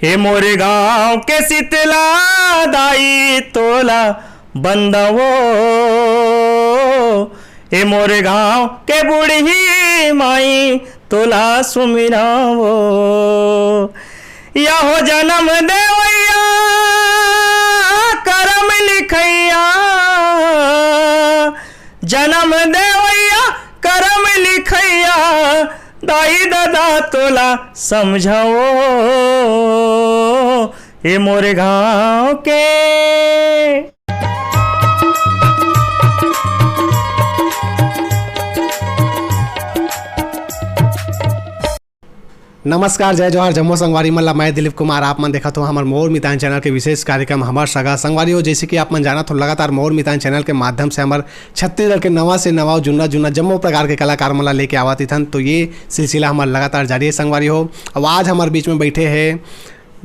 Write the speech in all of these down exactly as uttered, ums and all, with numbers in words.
हे मोरे गांव के शीतला दाई तोला बंदवो, हे मोरे गांव के बूढ़ी माई तोला सुमिरावो। या हो जन्म देवैया, करम लिखैया, जन्म देवैया, करम लिखैया, दाई ददा तोला समझावो, ए मोरे गांव के। नमस्कार, जय जोहार, जम्मो संगवारी मन ला। मैं दिलीप कुमार, आप मन देखत हो हमर मोर मितान चैनल के विशेष कार्यक्रम हमर सगा। संगवारी हो, जैसे कि आप मन जानत हो, लगातार मोर मितान चैनल के माध्यम से हमर छत्तीसगढ़ के नवा से नवा, जुन्ना जुन्ना जम्मो प्रकार के कलाकार मन ला लेके आवत इथन। तो ये सिलसिला हमर लगातार जारी है संगवारी हो। अब आज हमर बीच में बैठे हैं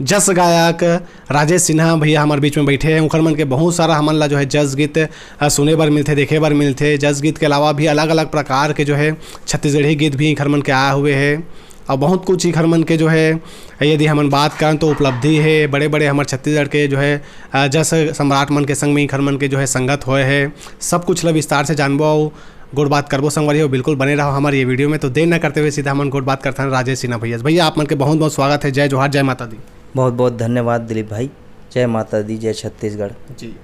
जस गायक राजेश सिन्हा भैया हमर बीच में बैठे हैं। उखर मन के बहुत सारा हमन ला जो है जस गीत, अ, सुने बर मिलथे, देखे बर मिलथे। जस गीत के अलावा भी अलग-अलग प्रकार के जो है छत्तीसगढ़ी गीत भी इखर मन के आए हुए है। और बहुत कुछ इखर मन के जो है, यदि हमन बात करन तो उपलब्धि है, बड़े-बड़े हमर छत्तीसगढ़ के जो है, अ, जस सम्राट मन के संग में इखर मन के जो है संगत होए है। सब कुछ ला विस्तार से जानबो अउ गोठ बात करबो संगवारी हो। बिल्कुल बने रहो हमर ये वीडियो में। तो देर न करते हुए सीधा हमन गोठ बात करथन राजेश सिन्हा भैया से। भैया, आप मन के बहुत बहुत स्वागत है। जय जोहार, जय माता दी। बहुत बहुत धन्यवाद दिलीप भाई। जय माता दी, जय छत्तीसगढ़। जी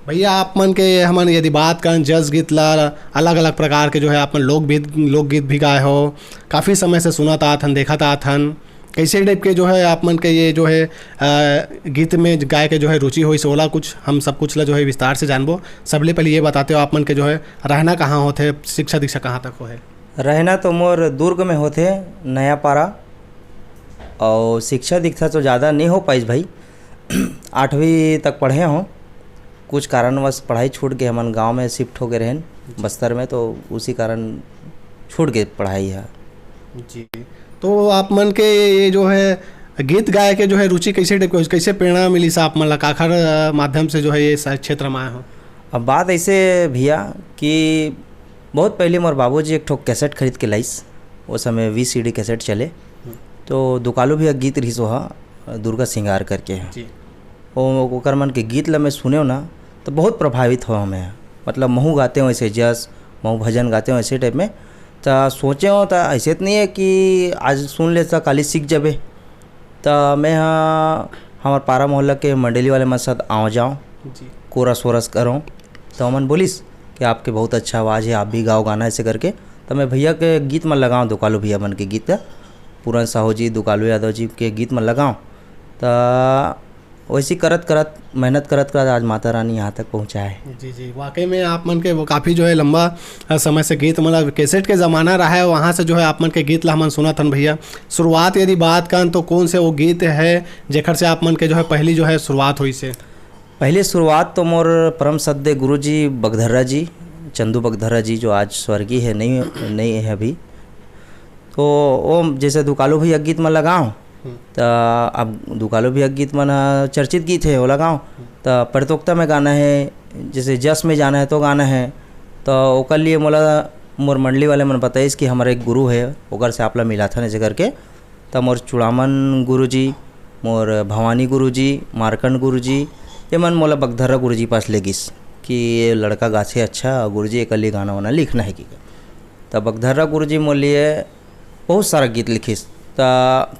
भैया, आप मन के हमन यदि बात करन जस गीत ला, अलग अलग प्रकार के जो है आप मन लोकगीत, लोकगीत भी गाए हो, काफ़ी समय से सुनत आत हन, देखत आत हन। कैसे टाइप के जो है आप मन के ये जो है, अ, गीत में गाय के जो है रुचि होइस, ओला कुछ हम सब कुछ ला जो है विस्तार से जानबो। सबले पहले ये बताते हो आप मन के जो है रहना कहाँ होथे, शिक्षा दीक्षा कहाँ तक होहे? रहना तो मोर दुर्ग में होथे, नया पारा, और शिक्षा दीक्षा तो ज़्यादा नहीं हो पाइस भाई। आठवीं तक पढ़े हों, कुछ कारणवश पढ़ाई छूट गए, हमन गांव में शिफ्ट हो गए रहेन जी। बस्तर में, तो उसी कारण छूट गए पढ़ाई है। जी, तो आप मन के ये जो है गीत गाए के जो है रुचि कैसे टाइप के होइस, कैसे प्रेरणा मिलिस आप मन ला, काखर, अ, माध्यम से जो है ये स-, क्षेत्र में आए हो? अब बात ऐसे भैया कि बहुत पहले मोर बाबूजी एक ठो कैसेट खरीद के लाइस, वो समय वी सी डी कैसेट चले, हम्म। तो दुकालू भैया गीत रहिस ओहा, दुर्गा सिंगार करके। जी। ओ-, ओकर मन के गीत ल मैं सुनेव ना, तो बहुत प्रभावित हो हमें। मतलब, महूँ गाते हो ऐसे जस, महूँ भजन गाते हो ऐसे टाइप में। तो सोचे हो, तो ऐसे तो नहीं है कि आज सुन ले, तो काली सीख जाबे। तो मैं हाँ, हमार पारा मोहल्ला के मंडली वाले मन साथ आव जाओ, जी। कोरस वोरस करो। तो ओमन बोलिस कि आपके बहुत अच्छा आवाज़ है, आप भी गाओ गाना, ऐसे करके। तो मैं भैया के गीत मन लगाओ, दुकालू भैया मन के गीत, पूरन साहू जी, दुकालू यादव जी के गीत मन लगाओ। तो वैसी करत करत, मेहनत करत करत आज माता रानी यहाँ तक पहुँचा है। जी, जी, वाकई में आप मन के वो काफ़ी जो है लंबा, अ, समय से गीत, मतलब कैसेट के ज़माना रहा है, वहाँ से जो है आप मन के गीत ला हमन सुनत हन भैया। शुरुआत यदि बात करन तो कौन से वो गीत है जेकर से आप मन के जो है पहली जो है शुरुआत होइस हे? पहली शुरुआत तो मोर परम श्रद्धेय गुरु जी बगधर्रा जी, चंदू बगधर्रा जी, जो आज स्वर्गीय है, नहीं, नहीं है अभी। तो वो जैसे दुकालू भैया गीत में लगाओ, हम्म। तो अब दुकालू भैया गीत मन चर्चित गीत है, वो लगाओ। हम्म। तो प्रतियोगिता में गाना है, जैसे जस में जाना है तो गाना है। तो ओकर लिए मोला मोर मंडली वाले मन बताइस कि हमारे एक गुरु है, ओकर से आप ला मिलाथन ऐसे करके। त मोर चुड़ामन गुरुजी, मोर भवानी गुरुजी, मारकंड गुरुजी, ये मन मोला बगधर्रा गुरुजी पास ले गिस कि ये लड़का गाथे अच्छा, गुरुजी एकर लिए गाना वाना लिखना है कि। त बगधर्रा गुरुजी मोर लिए बहुत सारा गीत लिखिस, त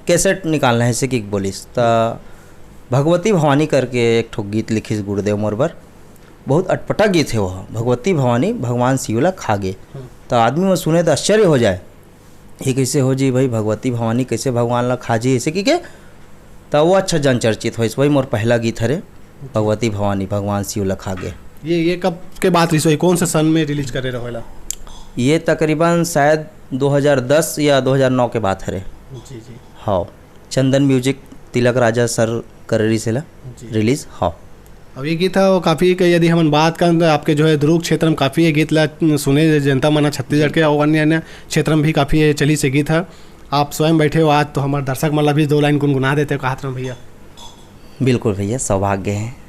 कैसेट निकालना है से कि बोलिस। त भगवती भवानी करके एक ठो गीत लिखिस गुरुदेव मोर बर, बहुत अटपटा गीत है वो, भगवती भवानी भगवान शिव ला खा गे। हम्म। त आदमी मन सुने त आश्चर्य हो जाए, ये कैसे हो जी भाई, भगवती भवानी कैसे भगवान ला खा जी, ऐसे कि के? त वो अच्छा जन चर्चित होइस, वही मोर पहला गीत हरे, भगवती भवानी भगवान शिव ला खा गे। ये, ये कब के बात रहिस होही, कौन से सन में रिलीज करे रहोला? ये तकरीबन शायद दो हज़ार दस या दो हज़ार नौ के बात हरे। जी, जी। हाँ, चंदन म्यूजिक, तिलक राजा सर करे रहिस एला जी। रिलीज। हाँ। अब ये गीत ह, वो काफ़ी के यदि हमन बात करन, तो आपके जो है दुर्ग क्षेत्र में काफ़ी ये गीत ला सुने जनता मन ह छत्तीसगढ़ के, और अन्य, अन्य क्षेत्र में भी काफ़ी ये चलिस ये गीत ह। आप स्वयं बैठे हो आज, तो हमारे दर्शक मन ला भी दो लाइन गुनगुना देते हो, कहत रहूँ भैया। बिल्कुल भैया, सौभाग्य है।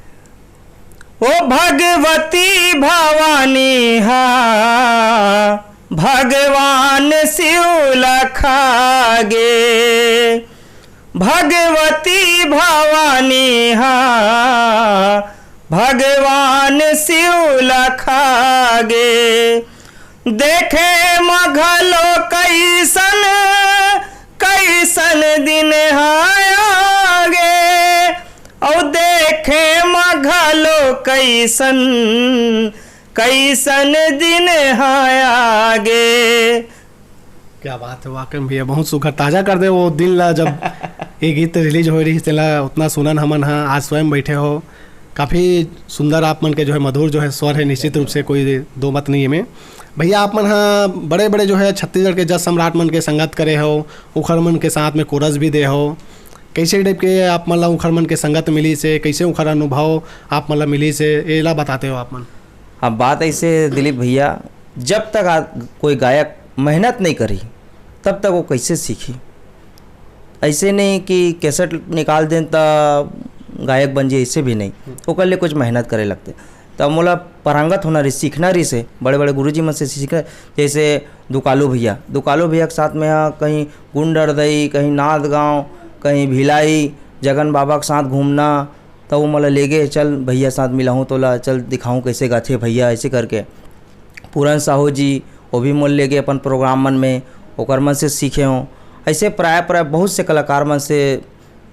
ओ भगवती भवानी हा, भगवान शिव ला खा गे। भगवती भवानी हा भगवान शिव लखागे। देखे म घलो कैसन, कैसन दिन हा आगे। अउ देखे म घलो कैसन, कैसन दिन हा आगे। क्या बात है, वाकई में भैया बहुत सुघर, ताजा कर दे वो दिन ला, जब ये गीत रिलीज होए रहिस, तेला उतना सुनन हमन हा, आज स्वयं बैठे हो। काफ़ी सुंदर आप मन के जो है मधुर जो है स्वर है, निश्चित रूप से कोई दो मत नहीं है में। भैया आप मन हा बड़े बड़े जो है छत्तीसगढ़ के जस सम्राट मन के संगत करे हो, उखर मन के साथ में कोरस भी दे हो, कैसे टाइप के आप मन ला उखर मन के संगत मिली से, कैसे उखर अनुभव आप मन ला मिली से, एला बताते हो आप मन। अब बात ऐसे है दिलीप भैया, जब तक आ, कोई गायक मेहनत नहीं करी, तब तक वो कैसे सीखी? ऐसे नहीं कि कैसेट निकाल दें त गायक बन जाए, ऐसे भी नहीं। ओकर लिए कुछ मेहनत करे लगते। तब मोला पारंगत होना रही, सीखना रही से, बड़े बड़े गुरुजी मन से सीखना। जैसे दुकालू भैया, दुकालू भैया के साथ में यहाँ कहीं गुंडरदई, कहीं नांदगांव, कहीं भिलाई, जगन बाबा के साथ घूमना। तब वो मोला ले गए, "चल भैया साथ मिलाहूँ तोला, चल दिखाऊँ कैसे गाथे भैया", ऐसे करके। पूरन साहू जी, वो भी मोला ले गए अपन प्रोग्राम मन में, ओकर मन से सीखे हों। ऐसे प्राय प्राय बहुत से कलाकार मन से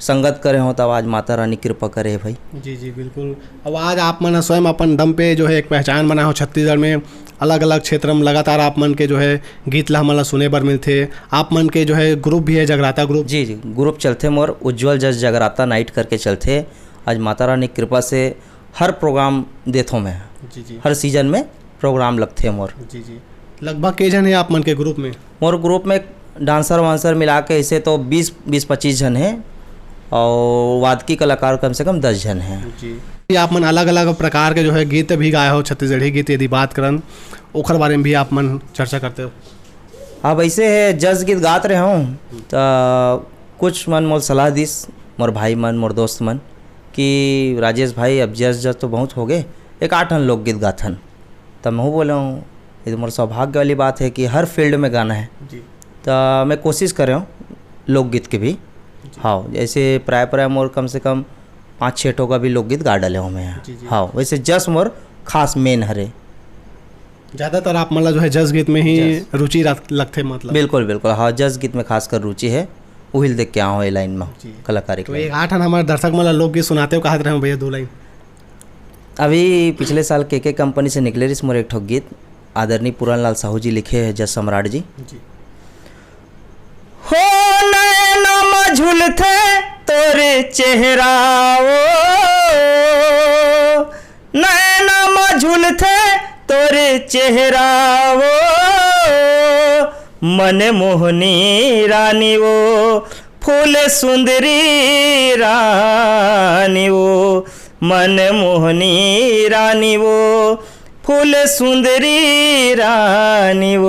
संगत करे हों, तब आज माता रानी कृपा करे है भाई। जी जी, बिल्कुल। अब आज आप मन स्वयं अपन दम पे जो है एक पहचान बनाए हो छत्तीसगढ़ में, अलग अलग क्षेत्र में लगातार आप मन के जो है गीत ला हमन ला सुने बर मिलथे। आप मन के जो है ग्रुप भी है, जगराता ग्रुप। जी जी, ग्रुप चलथे मोर, उज्जवल जस जगराता नाइट करके चलथे। आज माता रानी कृपा से हर प्रोग्राम देथों मैं। जी जी। हर सीजन में प्रोग्राम लगथे मोर। जी जी। लगभग के जन है आप मन के ग्रुप में? मोर ग्रुप में डांसर वांसर मिला के ऐसे तो बीस, बीस पच्चीस जन है, और वादकी कलाकार कम से कम दस जन है। जी। ये आप मन अलग अलग प्रकार के जो है गीत भी गाए हो, छत्तीसगढ़ी गीत यदि बात करन, ओखर बारे में भी आप मन चर्चा करते हो। अब ऐसे है, जस गीत गात रहे हूँ, तो कुछ मन मोर सलाह दिस, मोर भाई मन, मोर दोस्त मन, कि "राजेश भाई, अब जस जस तो बहुत हो गए, एक आठ ठन लोकगीत गाथन।" तब मैं बोले हूँ, "ये तो मोर सौभाग्य वाली बात है कि हर फील्ड में गाना है।" जी। तो मैं कोशिश करे हूँ लोकगीत के भी। जी। हाँ, जैसे प्राय प्राय मोर कम से कम पाँच छः ठो का भी लोकगीत गा डाले हूँ मैं। जी, जी। हाँ, वैसे जस मोर खास मेन हरे। ज़्यादातर आप मन ला जो है जस गीत में ही जस। रुचि रख-, लगथे मतलब। बिल्कुल, बिल्कुल। हाँ, जस गीत में खासकर रुचि है। उहिल देख के आए हूँ ये लाइन में, जी। कलाकारी के तो लाइन। एक आठ हन हमारे दर्शक मन ला लोकगीत सुनाते हो, कहत रहे हो भैया दो लाइन। अभी पिछले साल के के कंपनी से निकले रिस मोर एक ठो गीत, आदरणीय पूरन लाल साहू जी लिखे है, जस सम्राट जी। जी। हो नैना म झुलथे तोर चेहरा ओ, नैना म झुलथे तोर चेहरा ओ, मन मोहनी रानी ओ, फूल सुंदरी रानी ओ, मन मोहनी रानी ओ, फूल सुंदरी रानी ओ।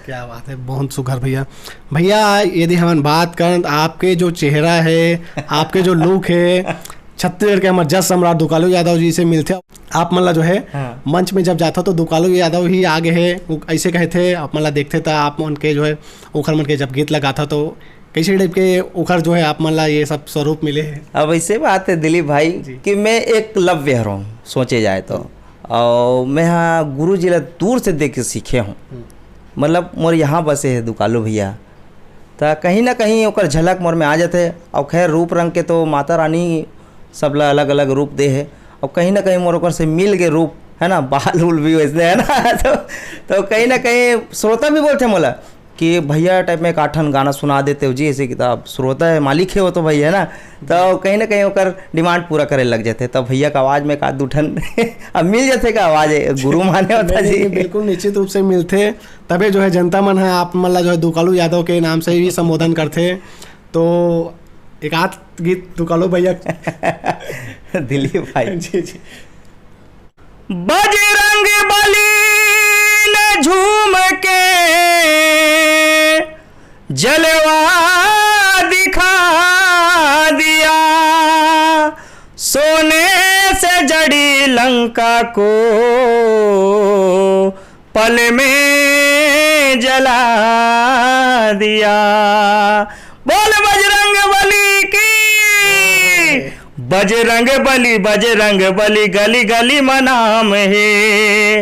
क्या बात है, बहुत सुघर भैया। भैया, यदि हमन बात करन त आपके जो चेहरा है, आपके जो लुक है, छत्तीसगढ़ के हमर जस सम्राट दुकालू यादव जी से मिलथे। आप मन ला जो है हाँ। मंच में जब जाथो तो दुकालू यादव ही आगे है, वो ऐसे कहे थे, आप मन ला देखथे त आप मन के जो है ओखर मन के जब गीत ला गाथो तो कैसे टाइप के ओखर जो है आप मन ला ये सब स्वरूप मिले है? अब ऐसे बात है दिलीप भाई जी। कि मैं एकलव्य हरौं, सोचे जाए तो। और मैं हाँ गुरु जी ला दूर से देख के सीखे हूँ। हम्म। मतलब मोर यहाँ बसे है दुकालू भैया, त कहीं ना कहीं ओकर झलक मोर में आ जाथे। और खैर रूप रंग के तो माता रानी सबला अलग-अलग रूप दे हे। और कहीं ना कहीं मोर ओकर से मिल के रूप, है ना, बाल उल भी वैसने है ना। तो, तो कहीं ना कहीं श्रोता भी बोलथे मोला कि "भैया टाइप में एक आठन गाना सुना देते हो जी", ऐसे कि तब श्रोता है, मालिक है वो तो भाई, है ना। तो कहीं ना कहीं ओकर डिमांड पूरा करे लग जाथे। तो भैया का आवाज़ में एक आध दू ठन अब मिल जाथे का आवाज़ है, गुरु माने होता नहीं, जी। नहीं, बिल्कुल निश्चित रूप से मिलथे। तबे जो है जनता मन है आप मन ला जो है दुकालू यादव के नाम से ही संबोधन करथे। तो एक आध गीत दुकालू भैया। दिलीप भाई। जी, जी। बजरंग बली ने झूम के जलवा दिखा दिया, सोने से जड़ी लंका को पल में जला दिया। बोल बजरंग बजरंग बली, बजरंग बली, गली गली म नाम हे।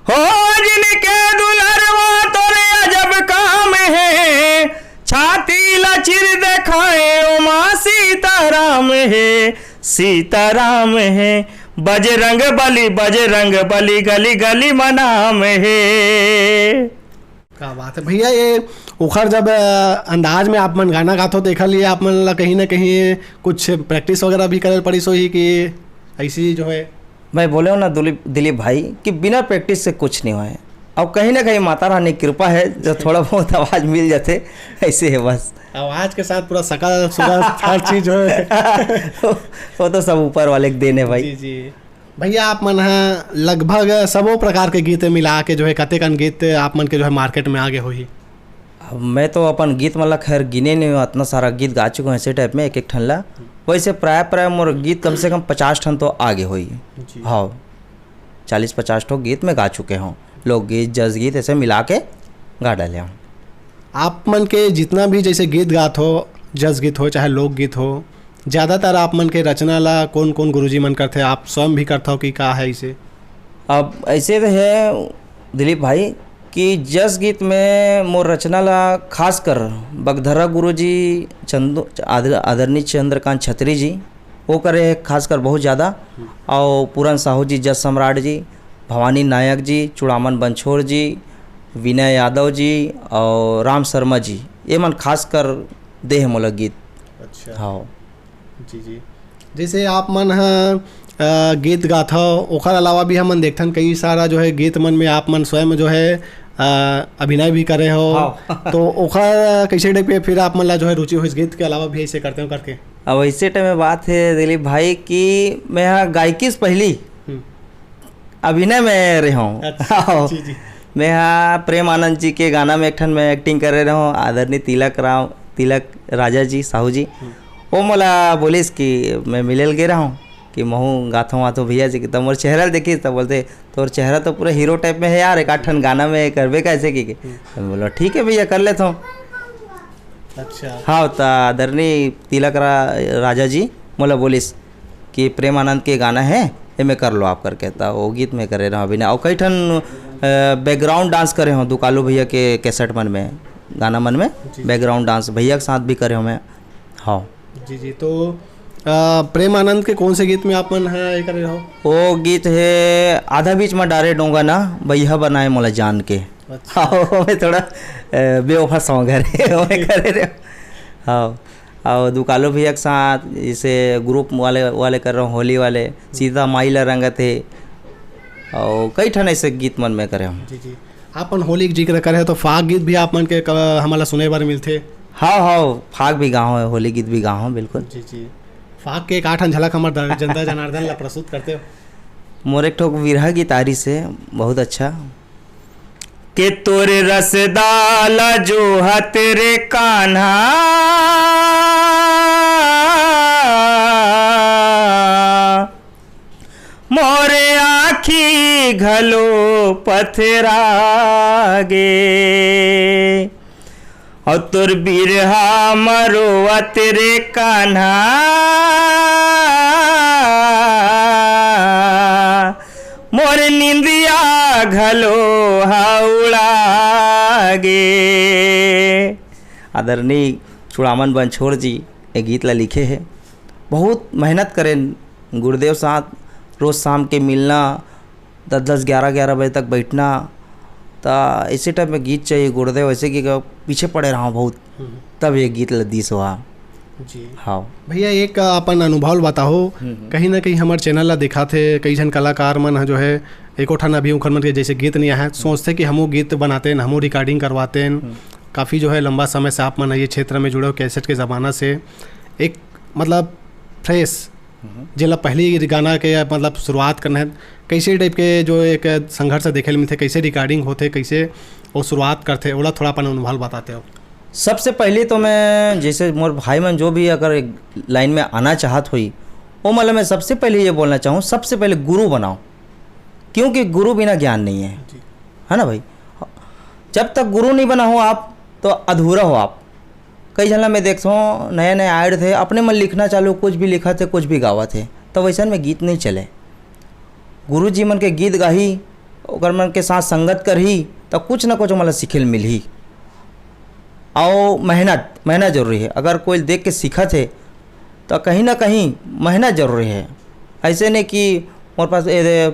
हो जिनके दुलरवा तोरे अजब काम हे, छाती ला चीर देखाए ओमा सीताराम हे, सीताराम हे। बजरंग बली, बजरंग बली, गली गली म नाम हे। क्या बात है भैया। ये ओखर जब, अ, अंदाज में आप मन गाना गाथो, तो एखर लिए आप मन ला कहीं ना कहीं कुछ प्रैक्टिस वगैरह भी करे पड़िस होही कि ऐसी जो है? मैं बोले हूँ ना दिलीप, दिलीप भाई, कि बिना प्रैक्टिस से कुछ नहीं होय। अब कहीं ना कहीं माता रानी की कृपा है, जो थोड़ा बहुत आवाज मिल जाते, ऐसे है बस। आवाज के साथ पूरा सकल सुगल हर चीज जो है। वो तो सब ऊपर वाले की देन है भाई। जी, जी। भैया, आप मन ह लगभग सबो प्रकार के गीत मिला के जो है, कतेकन गीत आप मन के जो है मार्केट में आगे होही? अब मैं तो अपन गीत मन ला खैर गिने नहीं हूँ, इतना सारा गीत गा चुके हूँ ऐसे टाइप में, एक एक ठन ला। वैसे प्राय प्राय मोर गीत कम से कम पचास ठन तो आगे होही। जी। हाँ, चालीस पचास ठो गीत मैं गा चुके हूँ, लोकगीत, जस गीत, ऐसे मिला के गा डाले हूँ। आप मन के जितना भी जैसे गीत गात हो, जस गीत हो चाहे लोकगीत हो, ज़्यादातर आप मन के रचना ला कौन कौन गुरुजी मन करथे? आप स्वयं भी करथव कि का है इसे? अब ऐसे तो है दिलीप भाई, कि जस गीत में मोर रचना ला खासकर बगधरा गुरुजी, चंदू, आदर-, आदरणीय चंद्रकांत छत्री जी, वो करे हे खासकर बहुत ज़्यादा। और पूरन साहू जी, जस सम्राट जी, भवानी नायक जी, चुड़ामन बंछोर जी, विनय यादव जी और राम शर्मा जी, ये मन खासकर दे हे मोला गीत। अच्छा। हाँ। जी, जी। जैसे आप मन ह, अ, गीत गाथव, ओखर अलावा भी हमन देखथन कई सारा जो है गीत मन में आप मन स्वयं जो है, अ, अभिनय भी करे हो। हाँ। तो ओखर कैसे टाइप के फिर आप मन ला जो है रुचि होइस गीत के अलावा भी ऐसे करते हो करके? अब ऐसे टाइम में बात है दिलीप भाई कि मैं ह गायकी से पहली हम्म। अभिनय में रहे हूँ। अच्छा, हाँ। जी, जी। मैं ह प्रेम आनंद जी के गाना में एक ठन मैं एक्टिंग करे रहे हूँ, आदरणीय तिलक राम, तिलक राजा जी, साहू जी। हम्म। वो मोला बोलिस कि मैं मिले ल गे रहा हूँ कि महू गाथों वाथों भैया जी के, तब मोर चेहरा ल देखिस, तब बोलते, "तोर चेहरा तो पूरा हीरो टाइप में है यार, एक आध ठन गाना में करबे कैसे?" की के। हम्म। तो मैं बोला, "ठीक है भैया, कर लेता हूँ।" अच्छा। हाँ, त आदरणीय तिलक रा-, राजा जी मोला बोलिस कि प्रेम आनंद के गाना है, एमे कर लो आप करके। त वो गीत में करे रहो अभिनय। और कई ठन, अ, बैकग्राउंड डांस करे हो दुकालू भैया के कैसेट मन में, गाना मन में, जी। बैकग्राउंड डांस भैया के साथ भी करे हो मैं। हाँ। जी, जी। तो, अ, प्रेम आनंद के कौन से गीत में आप मन ह ये करे रहो? वो गीत है आधा बीच में डारे डोंगा ना, भैया बनाए मोला जान के। अच्छा। हाँ, वो में थोड़ा, अ, बेवफा सॉन्ग है रे, वो में करे रहे। हाँ, और दुकालू भैया के साथ, जैसे ग्रुप वाले, वाले कर रहा हूँ, होली वाले, सीता माई ला रंगत है, और कई ठन ऐसे गीत मन में करे हूँ। जी, जी। आप मन होली के जिक्र करे हो, तो फाग गीत भी आप मन के क-, हमन ला सुने बर मिलथे। हाँ, हाँ, फाग भी गाँव है, होली गीत भी गाँव है, बिल्कुल। जी, जी। फाग के एक आठ झलक हमर दर-, जनता जनार्दन ला प्रस्तुत करते हो। मोर एक ठो विरहा गीत आरिस हे, बहुत अच्छा। के तोरे रसदाला जो हत रे कान्हा, मोरे आँखी घलो पथरा गे। अउ तोर बिरहा म रोवत रे कान्हा, मोर निंदिया घलो ह उड़ा गे। आदरणीय चुड़ामन बंछोर जी ए गीत ला लिखे हे। बहुत मेहनत करेन गुरुदेव साथ, रोज शाम के मिलना, दस दस, ग्यारह ग्यारह बजे तक बैठना, त ऐसे टाइप में गीत चाहिए गुरुदेव, ऐसे कि पीछे पड़े रहा बहुत, हम्म। तब ये गीत ल दिस हुआ। जी। हाँ। भैया, एक अपन अनुभव ल बताओ, हम्म, हम्म। कहीं ना कहीं हमर चैनल ला दिखाथे, कई झन कलाकार मन ह जो है, एको ठन अभी उखर मन के जैसे गीत नहीं आया है, सोचथे कि हमू गीत बनाते हैं, हमू रिकॉर्डिंग करवाते हैं। हम्म। काफ़ी जो है लंबा समय से आप मन ये क्षेत्र में जुड़े हो, कैसेट के ज़माना से। एक मतलब फ्रेश, हम्म। जेला पहली गाना के मतलब शुरुआत करना है, कैसे टाइप के जो एक संघर्ष देखे ल मिलथे, कैसे रिकॉर्डिंग होथे, कैसे वो शुरुआत करथे, ओला थोड़ा अपन अनुभव बताते हो। सबसे पहले तो मैं, जैसे मोर भाई मन जो भी अगर एक लाइन में आना चाहत होई, वो मतलब मैं सबसे पहले ये बोलना चाहूँ, सबसे पहले गुरु बनाओ, क्योंकि गुरु बिना ज्ञान नहीं है, जी। है ना भाई? जब तक गुरु नहीं बना हो आप, तो अधूरा हो आप। कई झन ला मैं देखथों, नया-नया आए रथे, अपने मन लिखना चालू, कुछ भी लिखत हे, कुछ भी गावत हे, त वइसन में गीत नइ चले। गुरुजी मन के गीत गाही, ओकर मन के साथ संगत करही, त कुछ न कुछ ओमन ला सीखे ल मिलही। अउ मेहनत, मेहनत जरूरी हे। अगर कोई देख के सीखत हे, त कहीं न कहीं मेहनत जरूरी हे। अइसे नइ कि मोर पास ए दे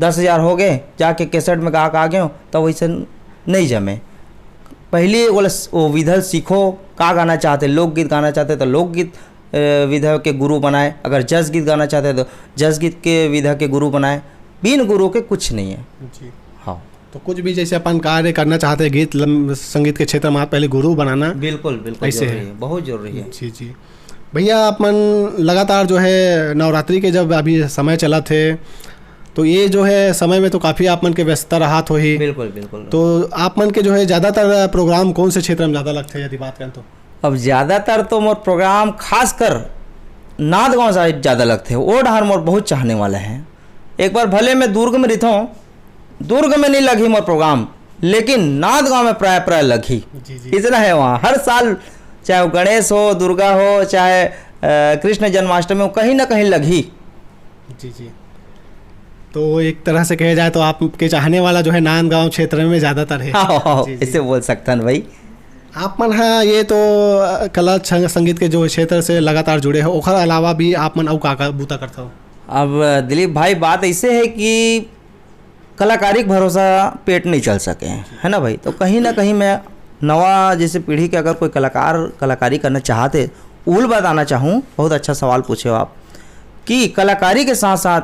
दस हजार हो गे, जाके कैसेट में गा के आ गेंव, त वइसन नइ जमे। पहिली ओला स-, ओ विधा ल सीखो, का गाना चाहते, लोकगीत गाना चाहते त लोकगीत, ए, विधा के गुरु बनाए, अगर जस गीत गाना चाहते त जस गीत के विधा के गुरु बनाए, बिन गुरु के कुछ नइ हे। जी। हाँ। तो कुछ भी जैसे अपन कार्य करना चाहते हैं गीत लम-, संगीत के क्षेत्र में, आप पहले गुरु बनाना। बिल्कुल, बिल्कुल ऐसे जरूरी है। है, बहुत जरूरी है। जी, जी। भैया, अपन लगातार जो है नवरात्रि के जब अभी समय चलत हे, तो ये जो है समय में तो काफ़ी आप मन के व्यस्तता रहत होही। बिल्कुल, बिल्कुल। तो आप मन के जो है ज़्यादातर प्रोग्राम कौन से क्षेत्र में ज़्यादा लगथे, यदि बात करें तो? अब ज़्यादातर तो मोर प्रोग्राम खासकर नांदगांव साइड ज़्यादा लगथे, वो डहर मोर बहुत चाहने वाला है। एक बार भले मैं दुर्ग में रहिथों, दुर्ग में नहीं लगही मोर प्रोग्राम, लेकिन नांदगांव में प्राय प्राय लगही। जी, जी। इतना है वहाँ, हर साल, चाहे वो गणेश हो, दुर्गा हो, चाहे, अ, कृष्ण जन्माष्टमी हो, कहीं ना कहीं लगही। जी, जी। तो एक तरह से कहे जाए तो आपके चाहने वाला जो है नांदगांव क्षेत्र में ज़्यादातर है। हाँ, हाँ, जी, जी। ऐसे बोल सकथन भाई। आप मन हा ये तो, अ, कला छंग-, संगीत के जो क्षेत्र से लगातार जुड़े हो, ओखर अलावा भी आप मन अउ का, का बूता करथव? अब दिलीप भाई, बात ऐसे है कि कलाकारी के भरोसा पेट नहीं चल सके, है ना भाई? तो कहीं ना कहीं मैं नवा जैसे पीढ़ी के अगर कोई कलाकार, कलाकारी करना चाहते, उल बताना चाहूँ, बहुत अच्छा सवाल पूछे हो आप, कि कलाकारी के साथ साथ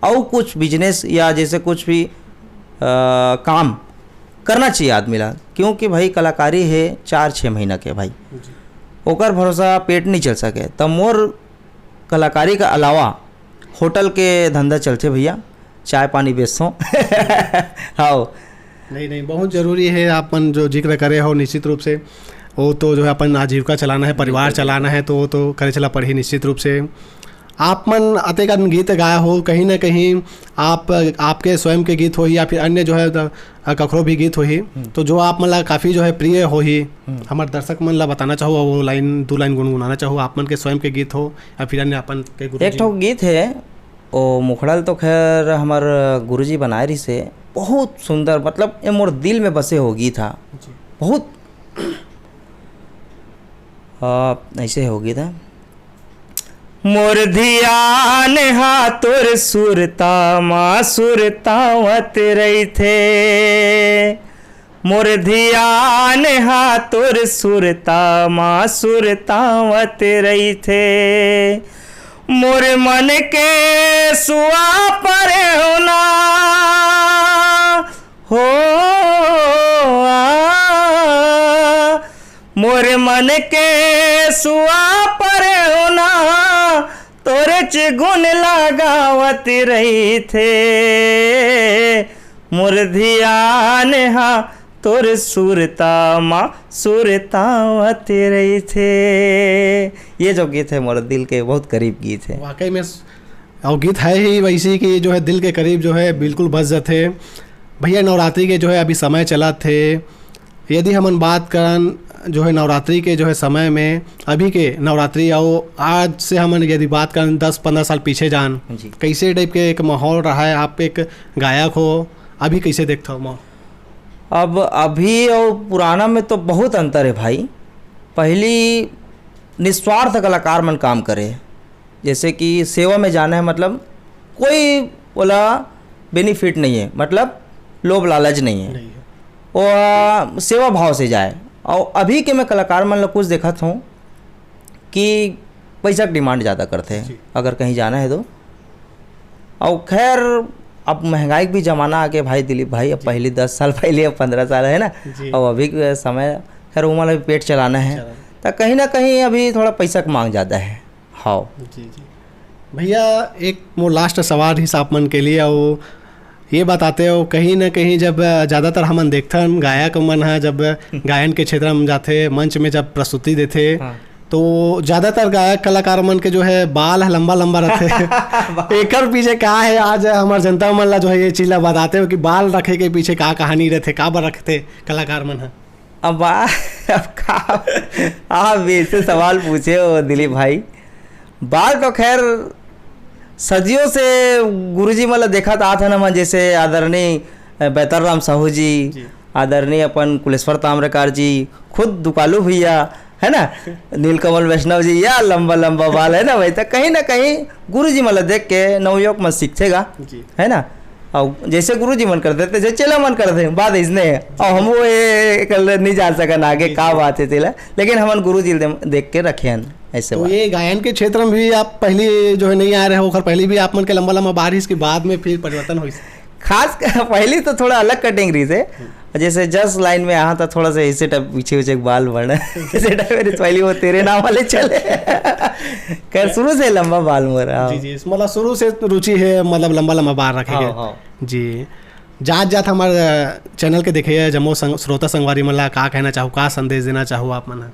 अउ कुछ बिजनेस या जैसे कुछ भी, अ, काम करना चाहिए आदमी ला, क्योंकि भाई कलाकारी है चार छः महीना के भाई, जी। ओकर भरोसा पेट नहीं चल सके। त मोर कलाकारी का अलावा होटल के धंधा चलथे भैया, चाय पानी बेचथों। हाँ। नहीं, नहीं, बहुत ज़रूरी है। आप मन जो जिक्र करे हो, निश्चित रूप से वो तो जो है अपन आजीविका चलाना है, परिवार बिल्कुल, चलाना बिल्कुल। है, तो वो तो करे चला पड़ही निश्चित रूप से। आप मन अतेकन गीत गाए हो, कहीं ना कहीं आप, आपके स्वयं के गीत होही या फिर अन्य जो है द-, कखरो भी गीत होही, हम्म। तो जो आप मन ला काफ़ी जो है प्रिय होही, हम्म। हमर दर्शक मन ला बताना चाहो, वो लाइन, दू लाइन गुनगुनाना चाहो, आप मन के स्वयं के गीत हो या फिर अन्य अपन के गुरु एक जी? ठो गीत है, ओ मुखड़ा ल तो खैर हमर गुरुजी बनाए रहिस हे, बहुत सुंदर, मतलब ये मोर दिल में बसे हो गीत हा। जी। बहुत, आ, ऐसे हो गीत हा। मोर धियान हा तोर सुरता मा सुरतावत रहिथे, मोर धियान हा तोर सुरता मा सुरतावत रहिथे। मोर मन के सुआ परे होना हो आ, मोर मन के सुआ परे होना तोरेच गुन लगावत रहिथे, मोर धियान हा तोर सुरता मा सुरतावत रहिथे। ये जो गीत है, मोर दिल के बहुत करीब गीत है। वाकई में स-, और गीत है ही वैसे कि जो है दिल के करीब जो है बिल्कुल बस जाते। भैया, नवरात्रि के जो है अभी समय चला थे, यदि हमन बात करन जो है नवरात्रि के जो है समय में, अभी के नवरात्रि अउ आज से हमन यदि बात करन दस पंद्रह साल पीछे जान, जी। कैसे टाइप के एक माहौल रहा है? आप एक गायक हो, अभी कैसे देखते हो माहौल? अब अभी और पुराना में तो बहुत अंतर है भाई। पहली निस्वार्थ कलाकार मन काम करे, जैसे कि सेवा में जाना है, मतलब कोई ओला बेनिफिट नहीं है, मतलब लोभ लालच नहीं है। नहीं है। वो, आ, सेवा भाव से जाए। और अभी के मैं कलाकार मन ला कुछ देखत हूँ कि पैसा के डिमांड ज़्यादा करते हैं, जी। अगर कहीं जाना है तो। और खैर, अब महंगाई के भी ज़माना आ गया भाई दिलीप भाई, अब जी। पहली दस साल पहले, अब पंद्रह साल है ना, जी। और अभी के समय, खैर, वो वाला भी पेट चलाना है। चलाना। तो कहीं ना कहीं अभी थोड़ा पैसा की मांग ज़्यादा है। हाँ। जी, जी। भैया, एक मोर लास्ट सवाल हिसाब मन के लिए, वो ये बताते हो, कहीं ना कहीं जब, अ, ज़्यादातर हमन देखथन, गायक मन ह जब गायन के क्षेत्र में जाथे, मंच में जब प्रस्तुति देथे, हाँ। तो ज़्यादातर गायक कलाकार मन के जो है बाल ह लंबा लंबा रहथे। एकर पीछे का है, आज हमार जनता मन ला जो है ये चीज़ ला बताते हो कि बाल रखे के पीछे का कहानी रहथे, काबर रखथे कलाकार मन ह? अब बा-, अब का, आप ऐसे सवाल पूछे हो दिलीप भाई। बाल तो खैर सदियों से गुरुजी मन ला देखत आत हन हमन, जैसे आदरणीय, अ, बैतल राम साहू जी, जी। आदरणीय अपन कुलेश्वर ताम्रकार जी, खुद दुकालू भैया, है ना, नीलकमल वैष्णव जी, या लंबा लंबा बाल, है ना भाई, तो कहीं ना कहीं गुरुजी मन ला देख के नवयुवक मन सीखथे गा, जी। है ना। और जैसे गुरुजी मन करथे, तैसे चेला मन करथे, बात इसने है। और हम वो ये कर नहीं जान सकन आगे जी, का जी। बात है तेला, लेकिन हमन गुरुजी ल दे-, देख के रखे हन ऐसे तो बात। ये गायन के क्षेत्र में भी आप पहली जो है नहीं आ रहे हो, ओकर पहले भी आप मन के लंबा लंबा बाल रिहिस के बाद में फिर परिवर्तन होइस? खास कर, पहली तो थोड़ा अलग कटिंग रहिस हे। जैसे जस लाइन में आहा तो थोड़ा सा ऐसे टाइप पीछे पीछे बाल बढ़, ऐसे टाइप मेरी पहली वो तेरे नाम वाले चले। खैर, शुरू से लंबा बाल मोर, हाँ। जी, जी, मतलब शुरू से रुचि है, मतलब लंबा लंबा बाल रखे हाँ, के। हाँ। जी। जात जात हमारे, अ, चैनल के देखे जम्मो संग-, श्रोता संगवारी मन ला का कहना चाहू, का संदेश देना चाहू आप मन ह?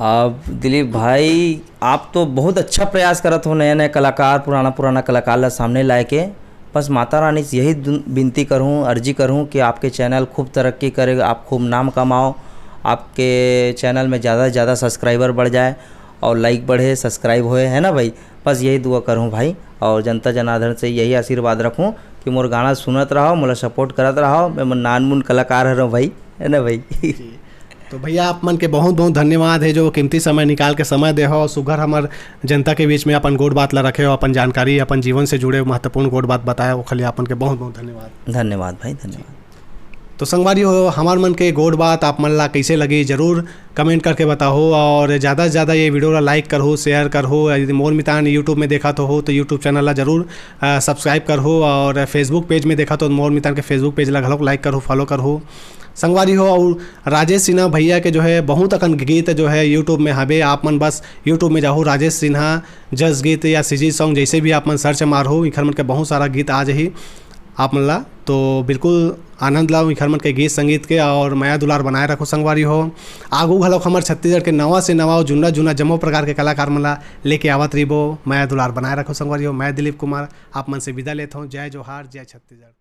अब दिलीप भाई, आप तो बहुत अच्छा प्रयास करत हो, नया नया कलाकार, पुराना पुराना कलाकार ला सामने लाए के। बस माता रानी से यही दुन-, विनती करहूँ, अर्जी करहूँ कि आपके चैनल खूब तरक्की करे, आप खूब नाम कमाओ, आपके चैनल में ज़्यादा से ज़्यादा सब्सक्राइबर बढ़ जाए और लाइक बढ़े, सब्सक्राइब होए, है ना भाई? बस यही दुआ करहूँ भाई, और जनता जनार्दन से यही आशीर्वाद रखूँ कि मोर गाना सुनत रहो, मोला सपोर्ट करत रहो। मैं मन नानमुन कलाकार हरौं भाई, है ना भाई? जी। तो भैया, आप मन के बहुत बहुत धन्यवाद है जो कीमती समय निकाल के समय दे हो और सुघर हमर जनता के बीच में अपन गोठ बात ला रखे हो, अपन जानकारी, अपन जीवन से जुड़े महत्वपूर्ण गोठ बात बताए, ओखर लिए आप मन के बहुत बहुत धन्यवाद। धन्यवाद भाई, धन्यवाद। तो संगवारी हो, हमार मन के गोठ बात आप मन ला कैसे लगी, जरूर कमेंट करके बताओ और ज़्यादा से ज़्यादा ये वीडियो ला लाइक करहु, शेयर करहु। यदि मोर मितान यूट्यूब में देखत हो तो यूट्यूब चैनल ला जरूर, अ, सब्सक्राइब करहु और फेसबुक पेज में देखत हो तो मोर मितान के फेसबुक पेज ला घलोक लाइक करहु, फॉलो करहु। संगवारी हो, और राजेश सिन्हा भैया के जो है बहुत अकन गीत जो है यूट्यूब में हवे, आप मन बस यूट्यूब में जाहू, राजेश सिन्हा जस गीत या सीजी सॉन्ग, जैसे भी आप मन सर्च मारहू, इखर मन के बहुत सारा गीत आ जाही। आप मन ला तो बिल्कुल आनंद लाओ इखर मन के गीत संगीत के, और मया दुलार बनाए रखो संगवारी हो। आगू घलोक हमर छत्तीसगढ़ के नवा से नवा और जुन्ना जुन्ना जम्मो प्रकार के कलाकार मन ला लेके आवत रहिबो। मया दुलार बनाए रखो संगवारी हो। मैं दिलीप कुमार आप मन से विदा लेत हूँ। जय जोहार, जय छत्तीसगढ़।